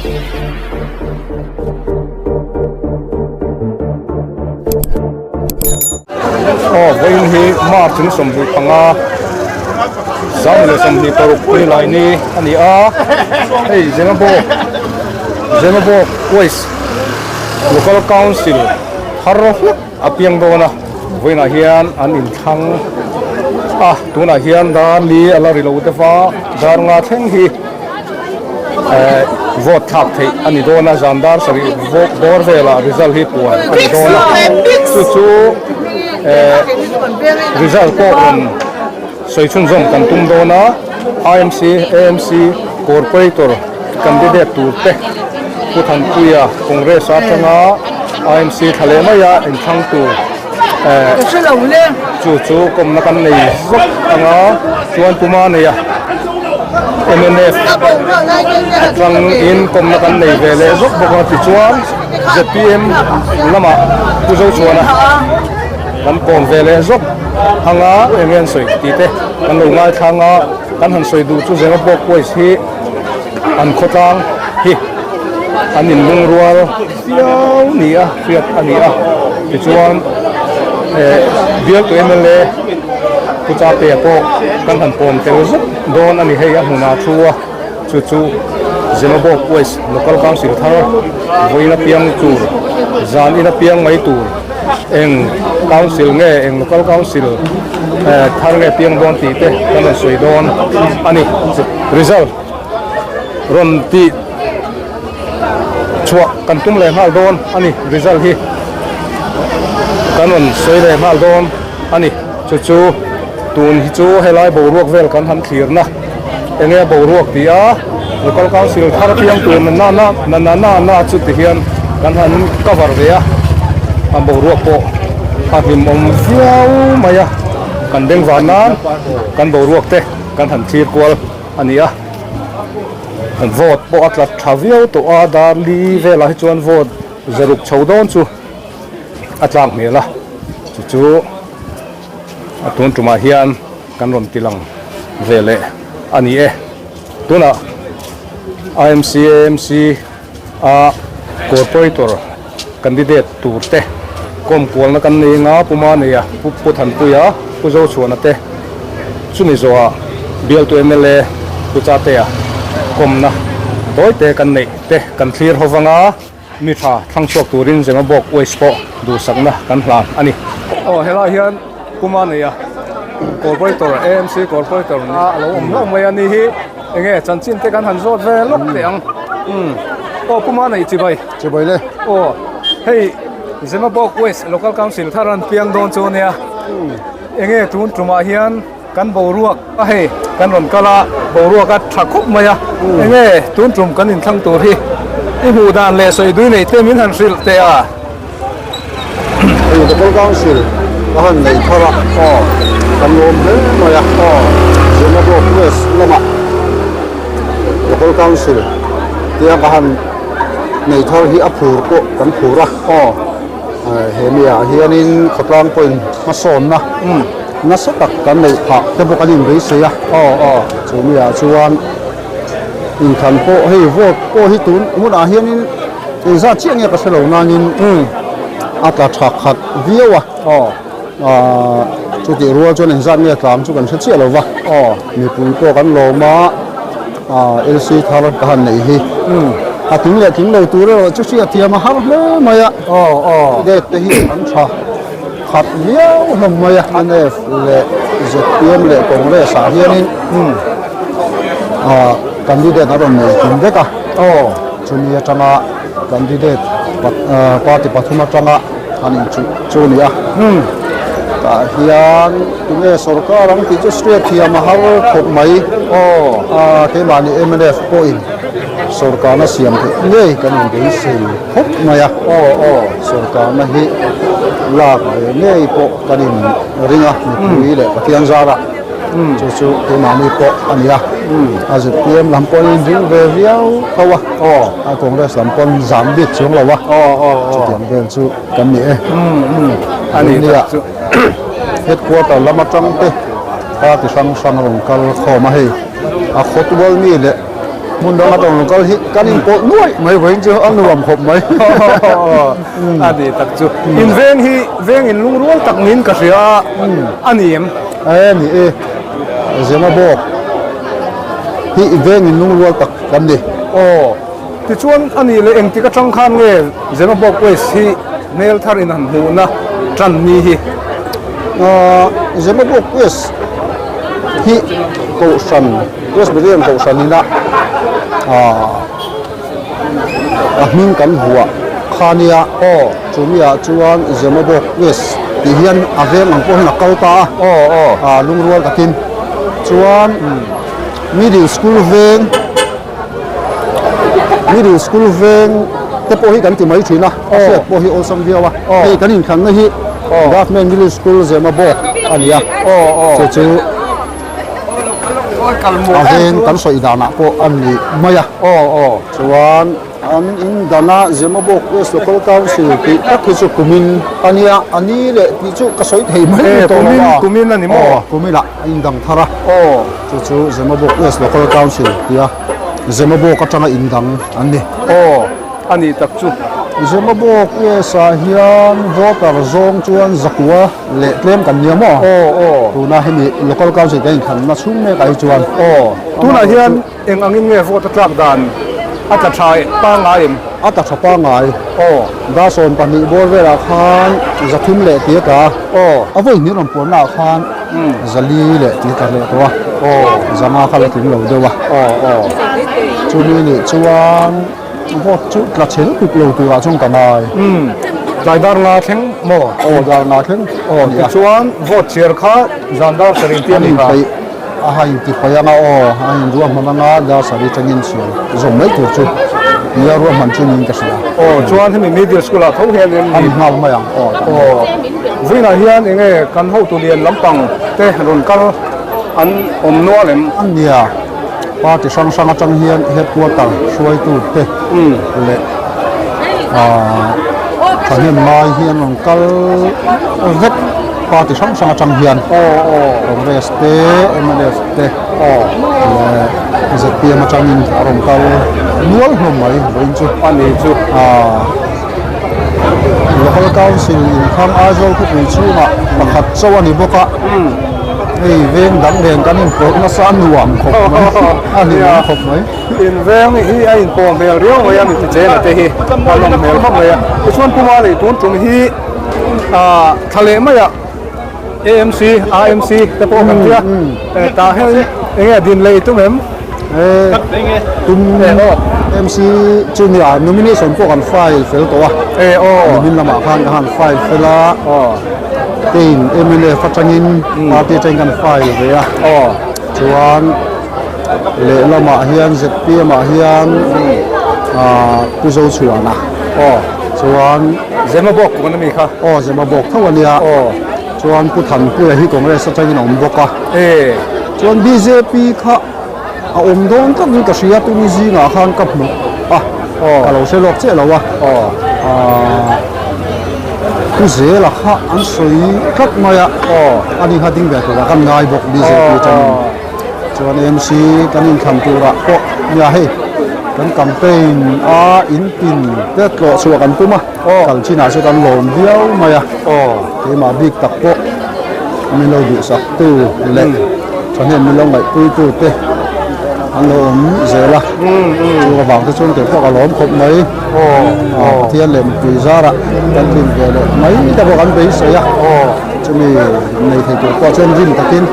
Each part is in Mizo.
Aw vawiin hi March ni 25 2026 ni lai ni a ni a hei Zemabawk Zemabawk West Local Council thar hlek a piang dawn a vawiinah hian an inthlang a tunah hian dar li a la ri lo deuh va dar nga thleng hi. Eh vote thlak theih a ni dawn a, zan dar sarih bawr velah result hi puan a ni dawn a, chu chu eh result pawh rawn sawi chhunzawm kan tum dawn a, IMC, AMC corporator candidate tur te Pu Thanpuia Congress atanga IMC thla leh maia inthlang tur eh chu chu kawmna kan nei zawk anga chuan Puma neia. Mnf atangin kawmna kan nei ve leh zawk bawk a tichuan zpm lamah Pu Zochhuana kan kawm ve leh zawk anga eng nge an sawi tih te kan lo ngaithlang a, kan han sawi duh chu Zemabawk West hi an khawtlang hi an inlungrual viau ni a hriat a ni a tichuan eh bialtu mla Pu Chatea pawh kan han pawm tel zet dawn a ni hei a hmunah thu a chu chu Zemabawk West Local Council thar vawiin apiang tur zan in apiang mai tur eng Council nge eng Local Council eh thar nge piang dawn tih te kan rawn sawi dawn a ni result rawn tih chhuah kan tum leh nghal dawn a ni result hi kan rawn sawi leh nghal dawn a ni chu chu tun hi chu helai boruak vel kan han thlirna enge boruak tih a local council thar piang tur na na na na na na chu ti hian kan han cover ve a a boruak pawh a hlimawm viau mai a kan bengvar nan kan boruak te kan han thlir kual a ni a. Vote pawh a tla tha viau tawh a, dar li velah hi chuan vote zaruk chho dawn chu a tlak hmel a, chu chu a tun tumah hian kan rawn ti lang ve leh a ni e. Tunah IMC AMC a corporator candidate tur te kawm kualna kan nei anga Pu Maneia, Pu Thanpuia, Pu Zochhuana te chumi zawhah bialtu mla Pu Chatea kawmna tawite kan neih te kan thlir ho vanga mi tha thlang chhuak turin Zemabawk West pawh duhsakna kan hlan a ni. Aw helai hian Pu Maneia Corporator AMC Corporator a lo awm hlauh mai a ni hi enge chanchin te kan han zawt ve lawk teh ang umm aw Pu Manei chibai. Chibai le. Aw hei Zemabawk West Local Council thar an piang dawn chu ania enge tun tumah hian kan boruak a hei kan rawn kal a boruak a tha khawp mai a enge tun tum kan inthlang tur hi i hmuh dan leh sawi dui nei te min han hrilh teh a. Hei Local Council a han nei thar a aw kan lawm hle mai a aw Zemabawk West lamah Local Council tia ka han nei thar hi a phur pawh kan phur a aw he mi ah hianin khawtlang pawhin hmasawnna nasa tak kan neih phah te bawk an inbeisei a aw aw chu mi ah chuan inthlan pawh hei vote pawh hi tun hunah hianin engzat chiah nge ka hre lo nanin a tla tha khat viau a aw chutih rual chuan engzat nge tlang chu kan hre chiah lo va aw mipui pawh kan lawm a LC thar ka han neih hi a tling leh tling lo tur erawh chu hriat thiam a har hle mai a aw aw date te hi an tha khat viau hlawm mai a mnf leh zpm leh Congress ah hianin candidate a rawn nei kim vek a aw chumi atanga candidate party pathum atanga an inchuh chu a ni a tah hian tunge sorkar ang tih chu hriat thiam a har khawp mai aw keimahni mnf pawhin sorkarna siam theih ngei kan inbeisei khawp mai a aw aw sorkarna hi lak ve ngei pawh kan in ring a mipui leh Pathian zarah chu chu keimahni pawh a ni a a zpm lam pawhin inring ve viau tho a aw a Congress lam pawn zam bik chuang lo a aw aw chutiang vel chu kan ni e a ni tak chu headquarter lam atang te party hrang hrang a rawn kal khawm a hei a khawtual mi leh. Hmun dang atang lo kal hi kan inpawlh nuaih mai vawiin chu a nuam khawp mai. A ni tak chu. In veng hi veng in lungrual tak niin ka hria a, a ni em? E ni e, Zemabawk hi veng in lungrual tak kan ni. Aw, tichuan a nih leh engtik atang khan nge Zemabawk West hi hmel thar in han hmuhna tan ni hi? Zemabawk West hi Kohhran Presbyterian Kohhran ina a hming kan vuah kha nia aw chumi ah chuan Zemabawk West tih hian a veng ang pawh hian a kal ta a aw aw a lungrual takin chuan middle school veng middle school veng te pawh hi kan ti mai thin a a hriat pawh hi awlsam viau a hei kan inthlanna hi government middle school Zemabawk a ni a chu chu A veng kan sawi danah pawh a ni mai a. Chuan an in dana Zemabawk West Local Council tih tak hi chu kumin a nia, a ni leh tih chu ka sawi thei mai ni tawh lo a. Kumin a ni maw? Kuminah a in dang thar a. Chu chu Zemabawk West Local Council tia Zemabawk atanga in dang an ni. A nih tak chu. Zemabawk West ah hian voter zawng chuan zakua leh tlem kan nia maw? Aw aw. Tuna hemi local council kan inthlanna chhung mek ah hi chuan. Aw. Tunah hian eng angin nge vote a tlak dan a tla tha pangngai em? A tla tha pangngai. Aw. Dar 12 bawr velah khan zathum leh tia tla. Aw. A vawi hnih rawn puanna ah khan zali leh tia tla leh tawh a. Aw. Zanga kha la tling lo deuh a. Aw aw. Chumi nih chuan. Vote chu tla chhe lutuk lo turah chuan ka ngai. Umm, tlai dar nga thleng maw? Aw, dar nga thleng. Aw, tichuan vote chhiar kha zan dar sarih tih a ni kha. A ha inti paih anga aw, a inruahman anga dar sarih atangin chhiar zawm mai tur chu nia ruahman chu niin ka hria. Aw, chuan hemi middle school ah tho hian em ni? A ni nghal mai ang, aw. Aw, vawiinah hian enge kan hotu lian lampang te rawn kal an awm nual em? A nia. Party hrang hrang atang hian headquarter hruaitu te leh ahh thahnem ngai hi an rawn kal vek party hrang hrang atang hian Congress te mnf te leh zpm atangin a rawn kal nual hlawm mai vawiin chu a ni chu ahh local council inkham Aizawl khawpui chhungah pakhat chauh a ni bawk a. Hei veng dang nen kan inpawlh nasa a nuam khawp mai a nuam khawp mai. In veng hi a inpawh hmel riau mai a miti chena te hi a nawm hmel khawp mai a. Tichuan Puma leh tun tum hi ah thla leh maiah AMC, AMC te pawh kan tia tah hian eng nge din leh i tum em? Tum AMC chu nia nomination pawh kan file fel tawh a. Nimin lamah khan ka han file fel a. Kein mnf atangin party atangin kan file ve a chuan lehlamah hian zpm ah hian ah Pu Zochhuana chuan Zemabawk kum an ami kha aw Zemabawk tho ania chuan Pu Thanpuia hi Congress atangin a awm bawk a chuan bjp kha a awm dawn tlat in ka hria tuni zingah khan ka hmu a ka lo hre lawk chiah lo a aah pu zela kha an sawi tlat mai a ani kha ding ve turah kan ngai bawk bjp atangin chuan mc kan inthlan turah pawh nia hei kan campaign a in tin te tlawh chhuah kan tum a kal chinah chu kan lawm viau mai a keimah bik tak pawh min lo duhsak tu leh. Thahnem min lo ngaihpuitu te an lo awm zel a, chu avang te chuan kei pawh ka lawm khawp mai. Pathian leh mipui zarah kan tlin ve leh mai te pawh kan beisei a, chumi nei thei tur pawh chuan rin takin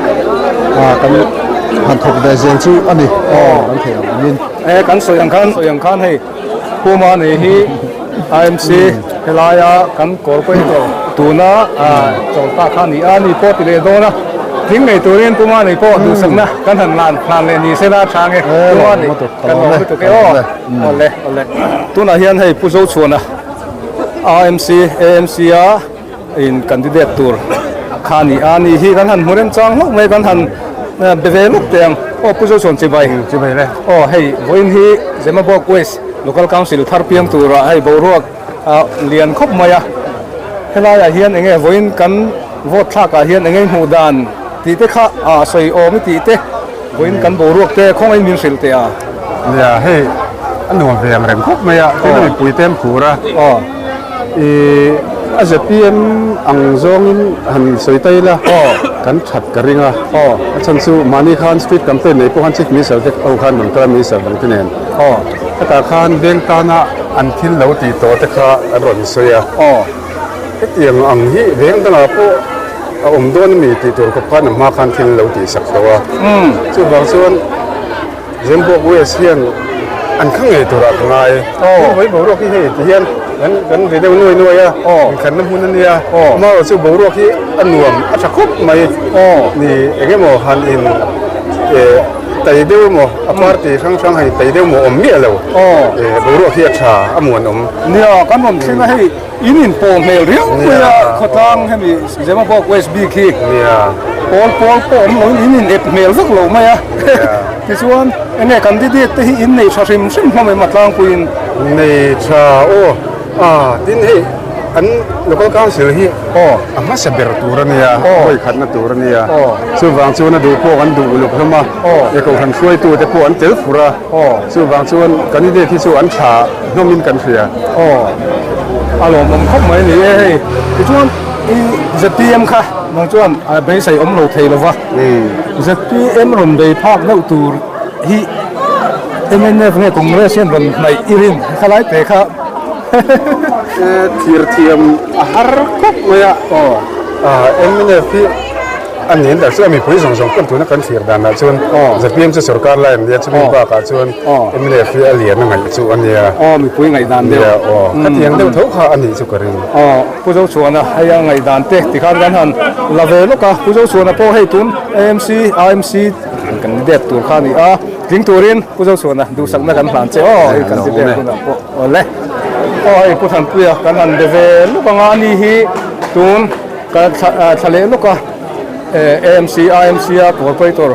kan han thawk ve zel chu a ni kan thei ang angin. Kan sawi ang khan sawi ang khan hei Puma nei hi IMC helaia kan corporator tuna chawlta kha a ni a, ni pawh ti leh dawn a, tling ngei turin Puma nei pawh duhsakna kan han lan hlan leh ni se la tha nge Puma nei kan lawm lutuk e aw awle awle. Tunah hian hei Pu Zochhuana IMC AMC a in candidate tur kha a ni a ni hi kan han hmu remchang hlauh mai kan han be ve lawk teh ang aw Pu Zochhuan chibai chibai le aw hei vawiin hi Zemabawk West Local Council thar piang turah hei boruak lian khawp mai a helaiah hian eng nge vawiin kan vote thlakah hian eng nge hmuh dan tih te kha a sawi awm i tih te vawiin kan boruak te khawngaih min hrilh teh a. Nia hei a nuam ve ang reng khawp mai a, tin a mipui te an phur a. Ih a zpm ang zawngin han sawi ta ila kan that ka ring a, a chhan chu mahni khan street campaign nei pawh khan chief minister te ho khan rawn kal a minister dang te nen hetah khan veng tana an thil lo tih tawh te kha an rawn sawi a, hetiang ang hi veng dangah pawh a awm dawn a mi tih tur khawp khan a hma khan thil lo tih sak tawh a, chuvang chuan. Zimbabwe West hian an kha ngei turah ka ngai. Tin hawi boruak hi hei ti hian kan kan ri deuh nuai nuai a, inkhatna hmun a nia. Amaherawh chu boruak hi a nuam a tha khawp mai. Ni eng emaw han in eh tai deuh emaw a party hrang hrang han in tai deuh emaw awm miah lo. Boruak hi a tha a muanawm. Nia kan rawn thleng a hei in inpawh hmel riau mai a khawtlang hemi Zemabawk West bik hi pawl pawl pawh awm loin in in ep hmel vek lo mai a tichuan enge candidate te hi in nei tha hrim hrim hlawm em a tlangpuiin. Nei tha aw a tin hei an local council hi a hmasa ber tur a nia vawi khatna tur a nia chuvang chuan a duh pawh kan duh uluk hlawm a e kohhran hruaitu te pawh an tel fur a chuvang chuan candidate hi chu an tha hlawmin kan hria. Aw a lawmawm khawp mai a ni e hei tichuan i zpm kha nang chuan a beisei awm lo thei lova zpm rawn bei phak deuh tur hi mnf nge Congress hian rawn hnaih i rin khalai te kha thir thiam a har khawp mai a mnf hi A nen tak chu a mipui zawng zawng pawn tuna kan thlir danah chuan zpm chu sorkar lai an nia chumi bakah chuan mnf hi a lian a ngaih chu a nia. Aw mipui ngaihdan deuh. Nia aw khatiang deuh tho kha a nih chu ka ring. Aw Pu Zochhuana hei a ngaihdan te tikhan kan han la ve lawk a, Pu Zochhuana pawh hei tun AMC, IMC candidate tur kha a ni a, tling turin Pu Zochhuana duhsakna kan hlan che aw hei candidate hunah pawh awle. Aw hei Pu Thanpuia kan han be ve lawk ang a, ani hi tun. Ka thla leh lawk a, AMC, IMC a corporator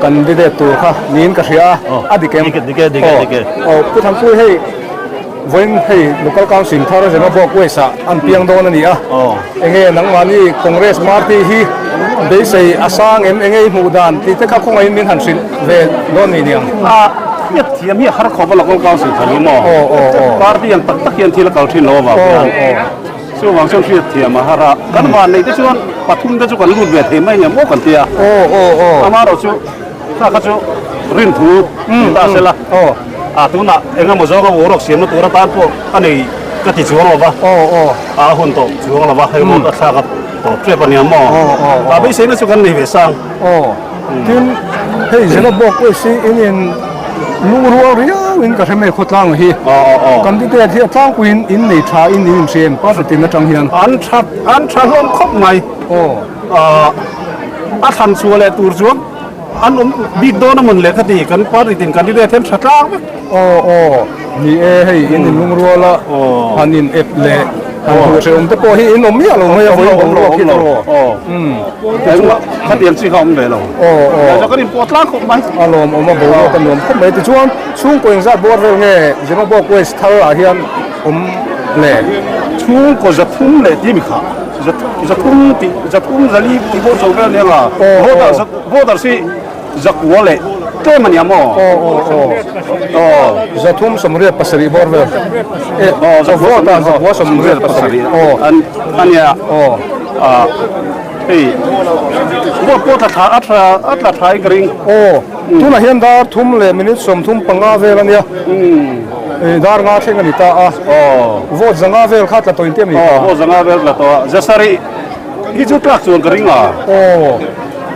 candidate tur kha niin ka hria a, a dik em? Dik e, dik e, dik e. Aw, Pu Thangpui hei vawiin hei Local Council thar Zemabawk West ah an piang dawn a ni a, enge nangmahni Congress party hi beisei a sang em, enge i hmuh dan tih te kha khawngaihin min han hrilh ve dawn ni niang? A, hriat thiam hi a har khawp a Local Council thar hi maw? Party ang tak tak hian thil a kal thin lo avang hian. Chuvang chuan hriat thiam a har a, kan van neih te chuan pathum te chu kan lut ve thei mai nia maw kan ti a. Amaherawh chu kha kha chu rinthu ni ta se la, a tunah eng emaw zawnga boruak siamna tur atan pawh a nei ka ti chuang lo va, a hun tawh chuang lo va, hei road a thlak a tawp tep a nia maw, a beiseina chu kan nei ve sang. Tin, hei zela bawk pawh si in in lungrual riau in ka hre mai khawtlang hi. Candidate hi a tlangpuiin in nei tha in in inhria em party tin atang hian. An tha an tha hlawm khawp mai. A thlan chhuah leh tur chuan an awm bik dawn a mawn le ka ti kan party tin candidate hian tha tlang vek. Aw aw ni e hei in in lungrual a han in ep leh han hmuh hrehawm te pawh hi in awm miah lo mai a vawi boruak hi tawh. Engmah khatiang chi kha awm ve lo. Aw aw. Kan inpawh tlang khawp mai. A lawmawm a boruak a nuam khawp mai. Tichuan chhungkaw engzat bawr vel nge Zemabawk West thar ah hian awm le? Chhungkaw zathum leh ti mi kha zathum tih zathum zali tih bawr chho vel nia nga voter voter si zakua leh tlem a nia maw? Aw aw aw. Aw. 387 bawr vel. Eh aw voter zakua 87. Aw a nia. Aw. Ah hei vote pawh tla thla a tla a tla tha in ka ring. Aw tunah hian dar thum leh minute 35 vel a nia. Dar nga thleng a ni ta a. Aw. Vote zanga vel kha tla tawh in ti a mi? Aw vote zanga vel tla tawh a. Zasarih hi chu tlak chuan ka ring a. Aw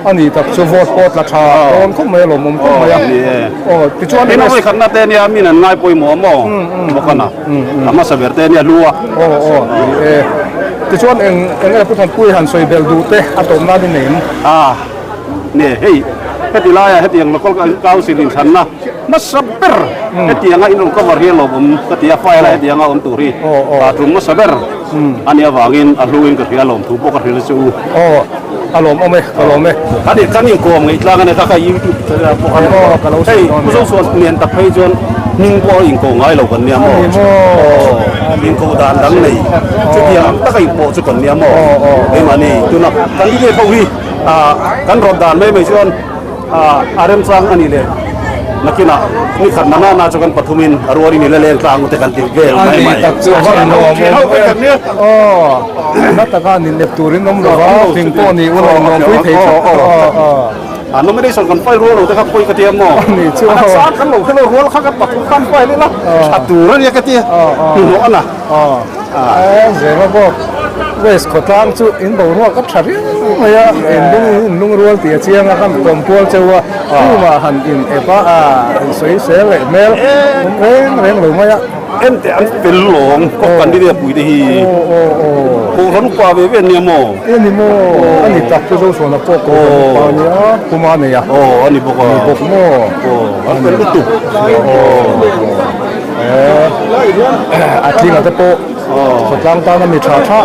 a ni tak chu vote pawh tla tha dawn khawp mai a lawmawm khawp mai a. Aw tichuan Hei nawih khatna te nia min an ngai pawimawh a maw? Bawk a na. A hmasa ber te nia lu a. Aw aw ni e. Tichuan eng eng nge Pu Thanpuii han sawi belh duh te a tawp nan i nei em? A ni hei heti laiah hetiang local council inthlanna hmasa ber hetianga in rawn cover hi a lawmawm ka ti a, file a hetianga awm tur hi a tum hmasa ber a nih avangin a hluin ka hria lawmthu pawh ka hrilh chu. Aw a lawmawm e, ka lawm e. Kan kan inkawm ngaih tlang a nia kha kha youtube channel pawh khan hei Pu Zosuan nen tak phei chuan hming pawh a inko ngai lo kan nia maw? Aw inko dan dang nei chutiang ang taka inpawh chu kan nia maw? Keimahni tuna candidate ho hi kan rawt dan mai mai chuan a remchang a nih leh. Nakinah ni khat na na na chu kan pathumin a rualin i la leng tlang ute kan ti vel mai mai. Ani tak chu a va nuam awm e. Aw, na taka nin ep turin awm lo va, thing pawh ni ula in nuampui thei tlat a. A nomination kan file rual lo te kha pawi ka tia maw? Ani chu aw. A sang kan lo hre lo rual kha kan pathum khan file ila tha tur a nia ka tia. Hnuhnawh a na. Aw, Zema bawk West khawtlang chu in boruak a tha riau mai a, in lung in lungrual tih a chiang a, kan kawm kual cheu a, chumah han in ep a, in sawi sel leh hmel awm reng reng lo mai a. Ente an fel lawng kawp kan nia pui te hi. Kohhran upa ve ve ania maw? E ni maw, a ni tak chu Zosawna pawh kohhran upa a nia, Puma nei a. Aw a ni bawk a. Ni bawk maw? Aw, an fel lutuk. A tlinga te pawh khawtlang tana mi tha tha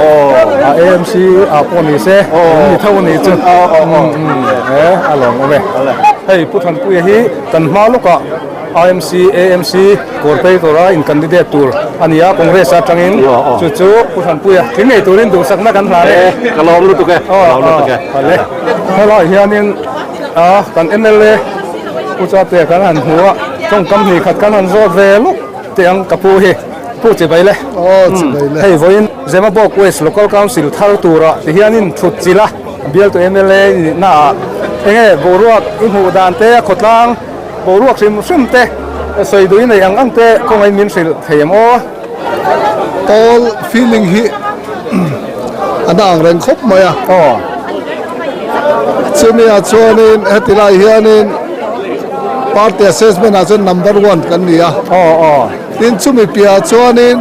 a AMC ah pawh ni se in ni tho a nih chu e a lawm awm e. Hei Pu Thanpuia hi kan hma lawkah IMC AMC kawr phei tura in candidate tur a ni a Congress atangin chu chu Pu Thanpuia tling ngei turin duhsakna kan hlan e. Ka lawm lutuk e, ka lawm lutuk e. Helai hianin kan mla Pu Chatea kan han hmu a, tawngkam hnih khat kan han zawt ve lawk teh ang ka pu hi. Pu Chibai le. Aw Chibai le. Hei vawiin Zemabawk West Local Council thar turah ti hianin thut chilh a, bialtu mla nihna ah enge boruak i hmuh dan te, a khawtlang boruak hrim hrim te sawi duh i neih ang ang te kawngaiin min hrilh thei em aw? Pawl feeling hi a na ang reng khawp mai a. Aw. Chumi ah chuanin heti lai hianin party assessment ah chuan number one kan ni a. Aw aw. Tin chumi piahah chuanin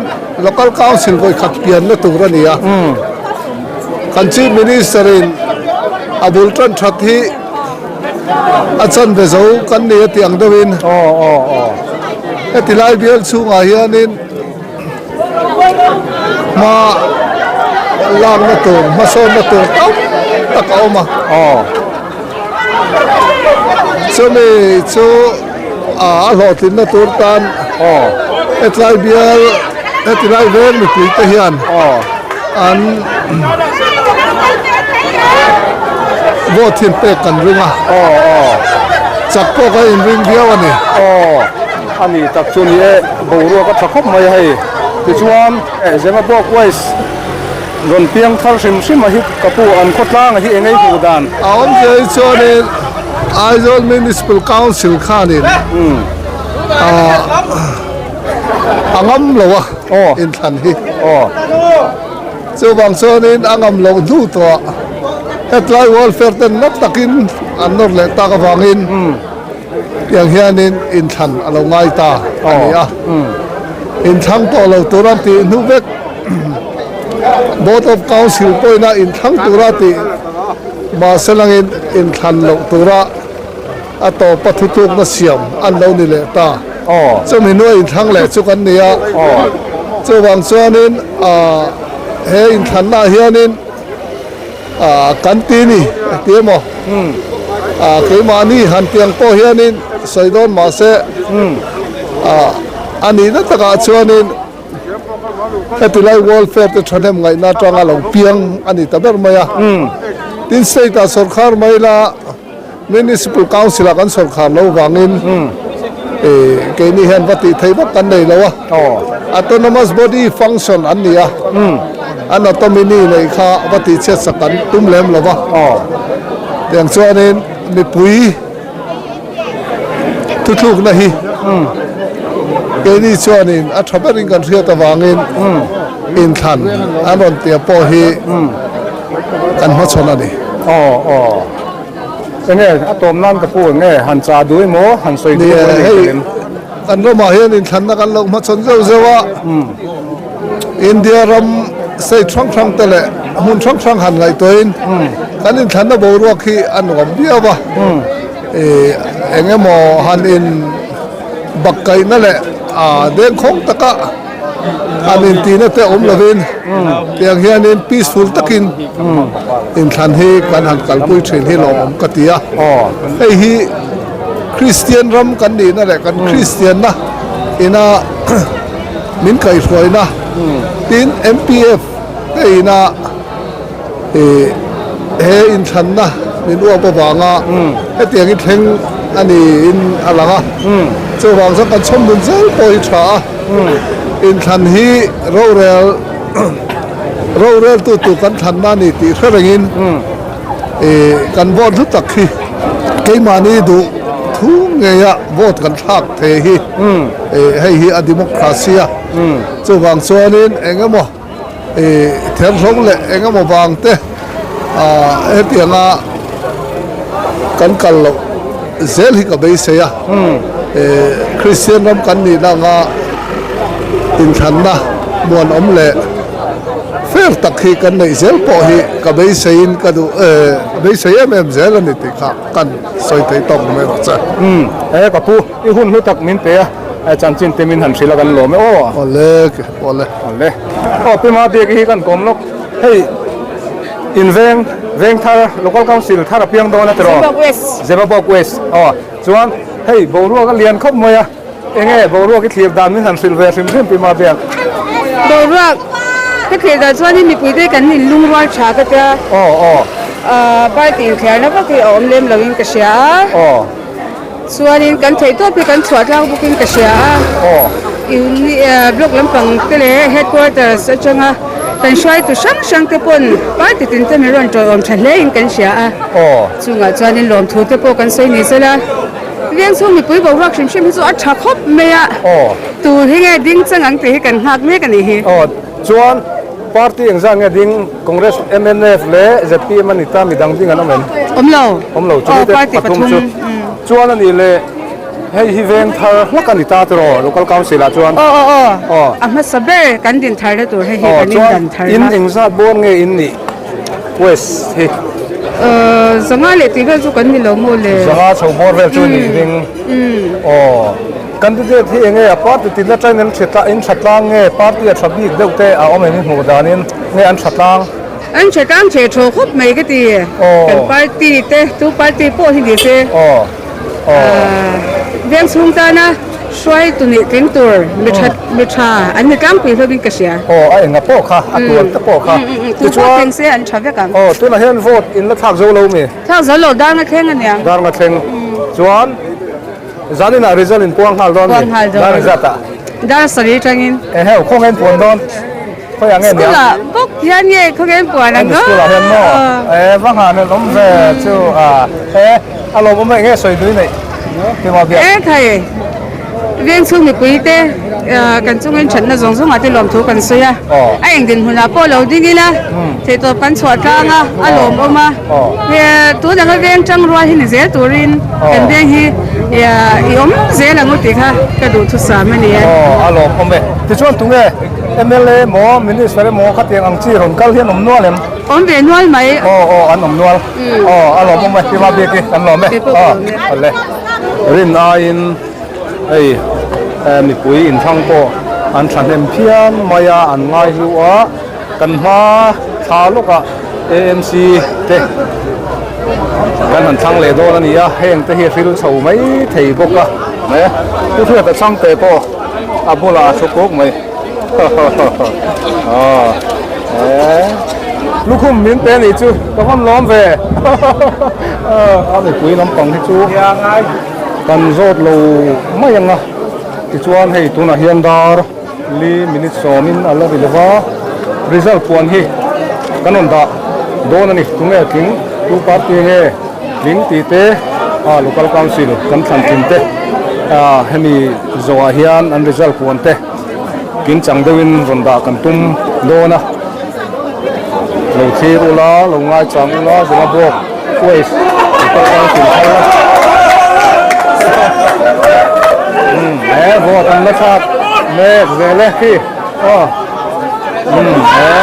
local council vawi khat pianna tur a ni a. Kan chief minister in a bul tan that hi a chanve zo kan ni a tih ang deuhin. Aw aw aw. Heti lai bial chhungah hianin hma lakna tur hmasawnna tur tam tak a awm a chumi chu a hlawhtlinna tur tan hetlai bial hetilai veng mipui te hian an vote hi an pek kan ring a chak pawh kan inring viau a ni. A ni tak chu ni e, boruak a tha khawp mai a hei. Tichuan, Zemabawk West rawn piang thar hrim hrim a hi ka pu an khawtlang a hi eng ei hmuh dan. A awmzia hi chuanin Aizawl Municipal Council khanin a ngam lo a inthlan hi. Chuvang chuanin a ngam loh hnu tawhah hetlai welfare ten na takin an nawr leh tak avangin Tiang hianin inthlan a lo ngai ta a ni a, inthlang tawh lo tura tih hnu vek Board of Council pawhin a inthlang tura tih mahse langin inthlan loh tura a tawpa thutlukna siam an lo ni leh ta. Chumi hnua inthlang leh chu kan ni a, chuvang chuanin he inthlannaah hianin Kan ti ni a ti emaw? Keimahni han tiang pawh hianin sawi dawn mahse a nihna takah chuanin heti lai welfare te thahnem ngaihna atanga lo piang a ni ta ber mai a. Tin state ah sawrkhar mai la Municipal Council ah kan sawrkhar lo vangin keini hian va tih theih vak kan nei lo a, Autonomous Body function an ni a, an autonomy neih kha va tih chhiat sak kan tum lem lo va, tiang chuanin mipui thuthlukna hi keini chuanin a tha berin kan hriat avangin inthlan an rawn tia pawh hi kan hmachhawn a ni. Enge a tawm nan ka pu enge han chah duh emaw han sawi duh emaw hei kan ramah hian inthlanna kan lo hmachhawn zeuh zeuh a India ram state hrang hrang te leh hmun hrang hrang han ngaihtuahin kan inthlanna boruak hi a nuam viau a eng emaw han in bakkaihna leh dengkhawng taka an intihna te awm lovin tiang hianin peaceful takin inthlan hi kan han kalpui thin hi lawmawm ka ti a, hei hi Kristian ram kan nihna leh kan Kristianna ina min kaihhruaina tin MPF te ina he inthlanna min uap avanga hetiang hi thleng. a niin a lang a, chuvang chuan kan chhawm dun zel pawh hi tha a, inthlan hi rorel roreltu tur kan thlanna a ni tih hre rengin kan vote hlu tak hi keimahni duh thu ngeia vote kan thlak thei hi hei hi a democracy a, chuvang chuanin eng emaw therhlo leh eng emaw vang te hetianga kan kal loh zel hi ka beisei a, Kristian ram kan nihna anga inthlanna muanawm leh fair tak hi kan neih zel pawh hi ka beiseiin ka duh beisei em em zel a ni tih kha kan sawi thei tawk mai rawh che. He ka pu, i hun hlu tak min pe a. Chanchin te min han hrilh a kan lawm e aw. Awle awle. Awle. Aw Pi Mabiak hi kan kawm lawk. Hei in veng veng thar local council thar a piang dawn a tiraw? Zemabawk West. Zemabawk West. Aw chuan hei boruak a lian khawp mai a. Enge boruak i thlir dan min han hrilh ve hrim hrim Pi Mabiak. Boruak ka thlir dan chuanin mipui te kan inlungrual tha ka tia. Aw aw. Party inthliarna vak hi a awm lem loin ka hria a. Aw. Chuanin kan theihtawp hi kan chhuah tlang bawkin ka hria a, block lampang te leh headquarters atanga kan hruaitu hrang hrang te pawn party tin te min rawn tawlawm tha hle in kan hria a, chungah chuanin lawmthu te pawh kan sawi ni sela, veng chhung mipui boruak hrim hrim hi chu a tha khawp mai a, tur hi nge ding chang ang tih hi kan nghak mek a nih hi. Chuan party engzah nge ding Congress, mnf leh zpm a ni ta midang ding an awm em? Awm lo. Awm lo chu te pathum chu. Chuan a nih leh hei hi veng thar hlak a ni ta tiraw local council ah chuan. Aw aw aw. Aw. A hmasa ber kan din thar na tur hei hi kan in dan thar na. In engzat bawr nge in nih west hi? Zanga leh tih vel chu kan ni lo maw le. Zanga chho bawr vel chu nih ding. Aw. Candidate hi enge a party tin atangin an hre in tha tlang nge party a tha bik deuh te a awm em i hmuh danin nge an tha tlang? An tha tlang che thaw khawp mai ka ti. Kan party te tu party pawh hi ni se veng chhung tana hruai tu nih tling tur mi tha mi tha an ni tlangpui hlawmin ka hria. Aw a enga pawh kha a tuan te pawh kha. Tu pawh tling se an tha vek ang. Aw tunah hian vote in la thlak zo lo mi? Thlak zo lo dar nga thleng aniang. Dar nga thleng chuan. Zanin ah result in puang nghal dawn ni. Dar engzat ah? Dar sarih atangin. Eheu, khawnge in puan dawn? Khawiah nge niang? School ah bawk hian nge khawnge in puan ang? School ah hian maw? Eh, va nghah nen awm ve chu a. Eh, a lawmawm e, nge sawi dui neih? Keimah biak. Eh thei, veng chhung mipui te kan chungin thatna zawng zawngah te lawmthu kan sawi a. A eng dinhmunah pawh lo ding ila, theihtawp kan chhuah tlang a, a lawmawm a. Tun anga veng tang rual hi ni zel turin kan veng hi i awm zel ang u tih kha ka duhthusam a ni e. Aw, a lawmawm e. Tichuan tunge mla emaw Minister emaw khatiang ang chi rawn kal hian awm nual em? Awm ve nual mai. Aw, aw, an awm nual. Aw, a lawmawm e. Tiva bik hi kan lawm e. Aw, awle. Rin aiin hei mipui inthlang pawh an thahnem phian mai a, an ngaihlu a. Kan hma thla lawkah AMC te kan han thlang leh dawn a ni a, heng te hi a hril chho mai thei bawk a, pu Hriata chhangte pawh a bulah a thu kuk mai lukhum min pe nih chu ka vawn lawm ve a mipui lampang hi chu kan zawt lo mai ang a tichuan hei tunah hian dar. Li minute sawmin a la ri lova, result puan hi kan rawn dah dawn a ni. Tunge tling, tu party nge tling tih te, ah local council kan thlan tling te, ah hemi zawhah hian an result puan te kin chang deuhin rawn dah kan tum dawn a. Lo thlir ula, lo ngaichang ula, Zemabawk West local council thar a. Umm he vote an la thlak mek zel e khi aw umm he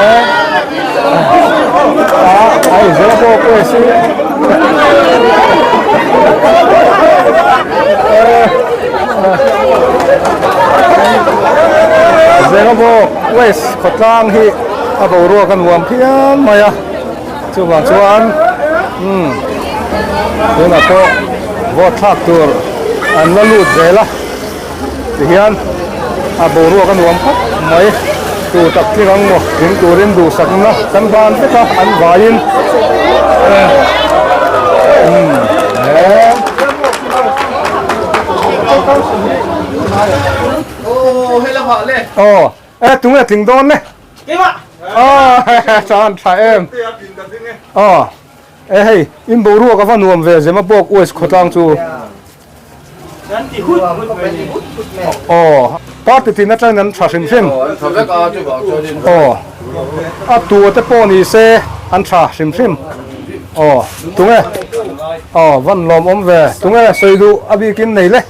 ah ai Zemabawk West hi Zemabawk West khawtlang hi a boruak a nuam phian mai a chuvang chuan umm tunah pawh vote thlak tur an la lut zel a tihian a boruak a nuam khawp mai tu tak tling ang maw tling turin duhsakna kan van vek a an vaiin umm he. Council hi Aw e tunge tling dawn le Aw tha tha em Aw e hei in boruak a va nuam ve Zemabawk West khawtlang chu Aw party tin atangin an tha hrim hrim Aw a tu te pawh ni se an tha hrim hrim Aw tunge Aw van lawm awm ve tunge sawi duh a bikin nei le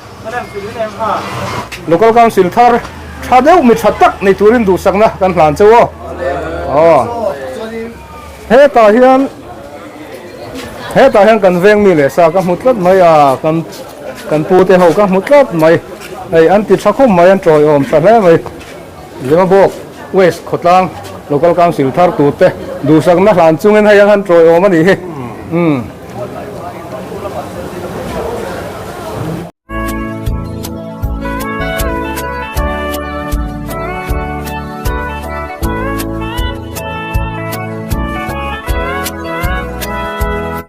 Local Council thar tha deuh mi tha tak nei turin duhsakna kan hlan cheu aw. Aw. Hetah hian hetah hian kan veng mi leh sa ka hmu tlat mai a kan kan pu te ho ka hmu tlat mai hei an ti tha khawp mai an tawiawm tha hle mai Zemabawk West khawtlang Local Council thar tur te duhsakna hlan chungin hei an han tawiawm a nih hi. Umm.